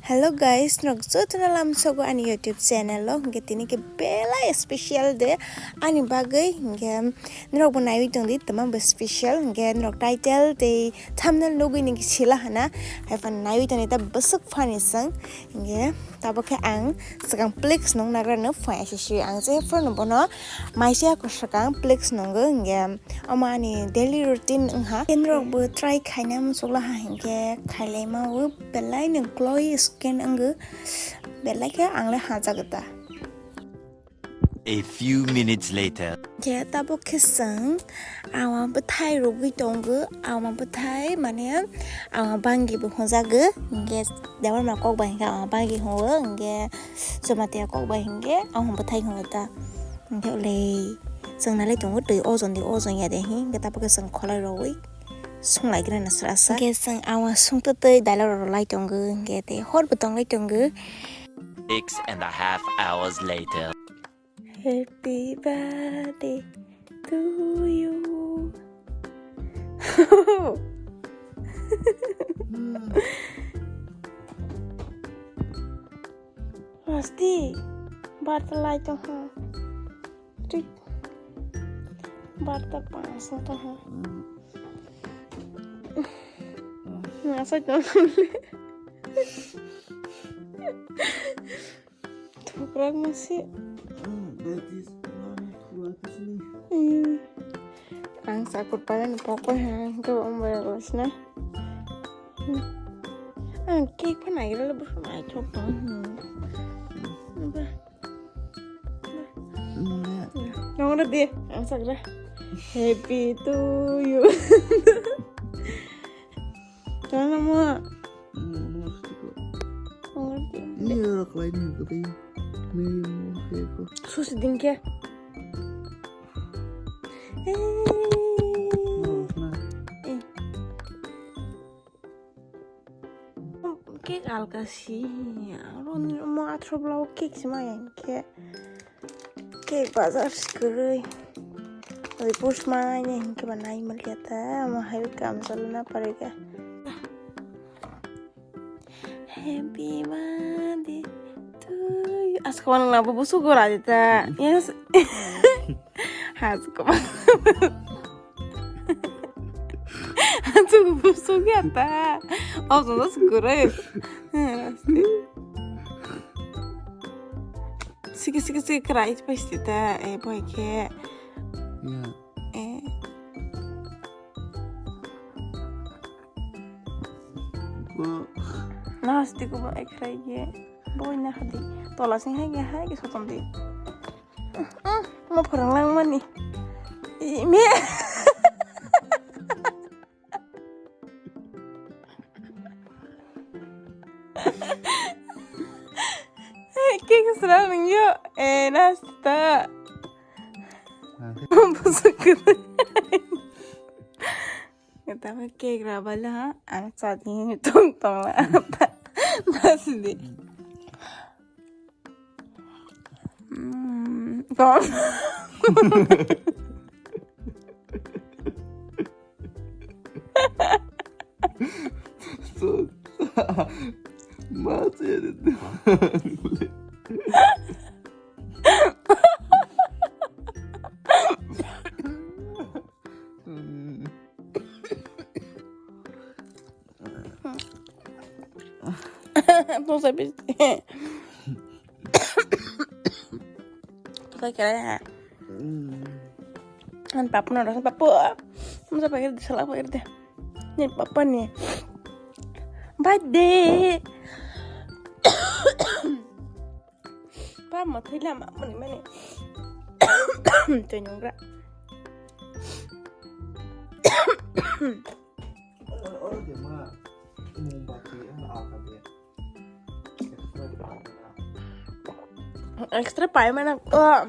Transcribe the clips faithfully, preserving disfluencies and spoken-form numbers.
Hello guys, norok jotono lamsogo ani YouTube channel o. Hingke tini ke belai special day ani bagwi. Hingke norok bo naiwi tongdi, tama bo special. Hingke norok title tei thumbnail nugwi nini sila hana. Haiphan naiwi tongdi ta bwswk funny song. Hingke tabo khe ang swkang flex nung nagra no phai asisi. Ang je phone bono maisa ko swkang flex nungo. Hingke omo ani daily routine wngha. Norok bo try khaina muchukla ha hingke khailaima o. Belai no glowy skin wngwi belai khe ang le hajagwi ta. A few minutes later. Khe tabuk khe chwng awa bwthai rwgwi tongo, awa bwthai mane awa bangi bo hwnjagwi, hwnkhe Debbarma kok bai hwnkhe awa bangi hwngo, hwnkhe Jamatia kok bai hwnkhe awa bwthai hwngo ta. Hwnkhe ulei chwng nalai tongo twi ojon di ojon ya de hwnkhe tabuk khe chwng kholai rwgwi. Sung lai gra na sra sa. Hingke chwng awa sung twi twi dailok rok lai tongo, hingke tei hor bo tong lai tongo. Six and a half hours later. Happy birthday to you. Rosti, birthday lai tong ha. Tui. Birthday pang sung tong ha. Ngasai tong le. Thukrak masi. Hmm. Ang sakut pada ni pokok ha, hingke bo mobile rok sina. Hmm. Ang cake pha naigra le bwswk naithok tong. Hmm. Ba. Nongre di, ang sakra. Happy to you. Tama mo. Nongre di. Ini orang lain itu kayak. Mary mo kayak ko. Sus dingke. Eh. Eh. Cake alka si, aro ni mo athro bla o cake si ma yang khe. Cake bazar si kwrwi. Oi push ma nai ne hinkhe ba nai maliya ta, mo hai kam chalna pariga. Happy birthday to you. Asko nang na busu gora dita. Yes. Has ko. Achu busu gata. Au so das gure. Siki siki siki krai pasti ta, eh, boy ke. Ya. Eh. Bo. Nasti ko ba ekrai ye. Boy na hadi. Tola sing hai ge hai ge sotom di. Hmm, mo phwrwng lang mani. Imi. Kek sra nung yo. Eh, nasta. Busuk. Tama kek rabala ha. Ang chadi tong tong la. Nasti. Mm, tong. So, ma se de. Tong sa bis. Tong sa kira ya. An papu na rasa papu. Tong sa pakir sala pakir de. Ni papa ni. Birthday. Pa mathai lama mani mani. Twi nungra. Extra pai mana. Oh.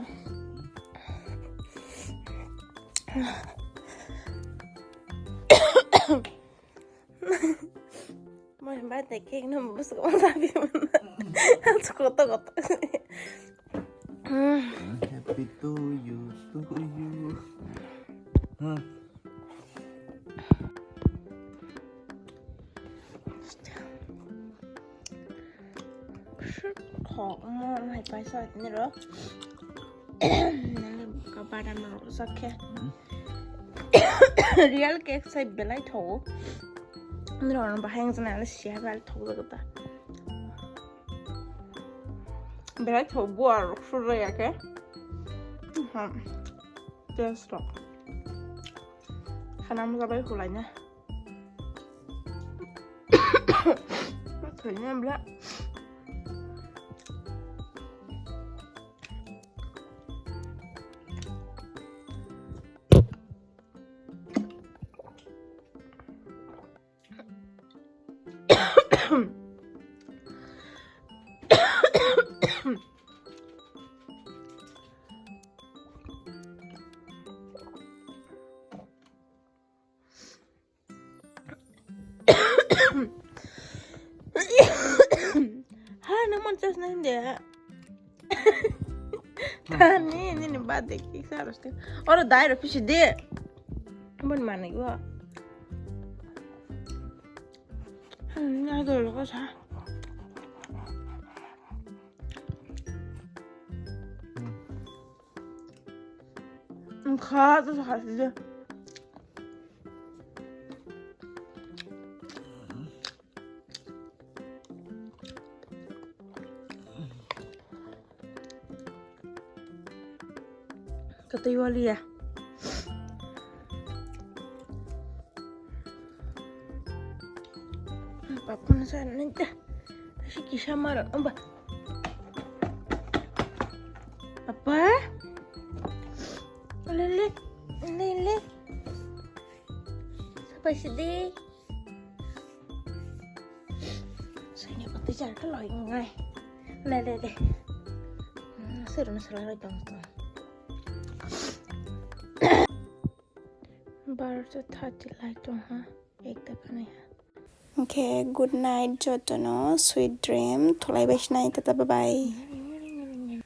Mo ba te cake no bus ko sa bi mana. Koto koto. Happy to you, to you. Hmm. Khok mo hai paisa ni ro. Ka badam ro sakhe. Real cake sai belai thago. Ni ro bahai ang jana le sia belai thago ta. Belai thago buar rok sur ya ke. Ha. Just rok. Khana mo jabai khulai na. Thoi na bla. Ha, no manchas na hindi. Tani, hindi ni bad de ki sa roste. Oro dai ro pisi de. Bon mani go. Hmm, na do lo ko sa. Kha to sa si de. Katui waliya. Papa na sa nita. Si kisa maro. Amba. Papa. Lele. Lele. Sapa sidi? Saya ni pati jar ka loi ngai. Le, le, le. Hmm, seru na sala loi tong tong. Bar sa thati lai tong ha. Ekta kanai ha. Okay, good night jotono, sweet dream. Thulai bai sinai, tata, bye bye.